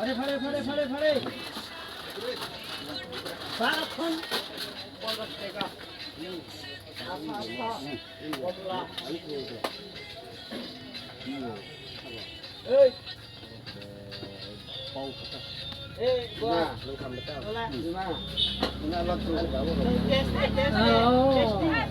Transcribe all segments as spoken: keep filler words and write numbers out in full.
Phare, phare, phare, phare, phare. Bara phone. Ponchash taka. Asa, asa. Botla. Ei. Ei, boss. Bima, nwng khamle ta. Bima, bima lok tu. Test, test, test.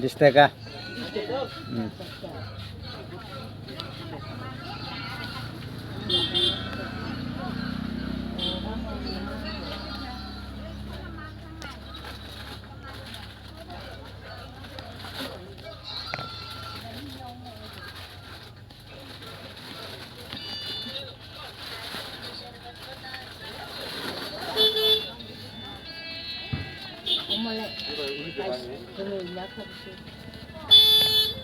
Bis taka. Hmm.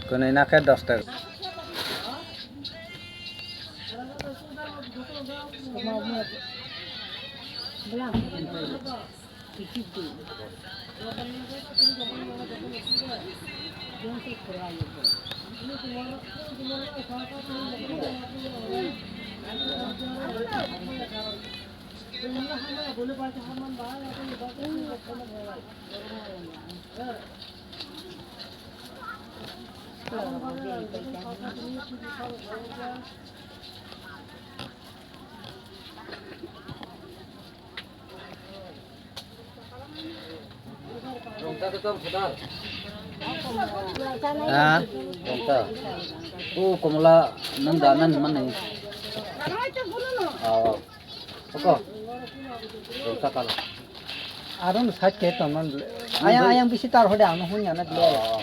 Kwnwi na khe dos taka. Ha? O Komla, nwng da na hinmani? Aw. Oko. Rungta kala. Aro no side khe tongmani. Ayang, ayang bisi tar hode ang no hunya na bile. Oh.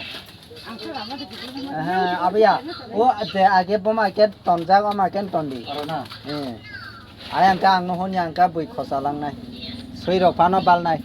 Aha, abiya. O je age boma ke tonjak, oma ke tondi. Aro na. Eh. Ayang ka ang no hunya ang ka bui khosa langnai. Sui rok phano balnai.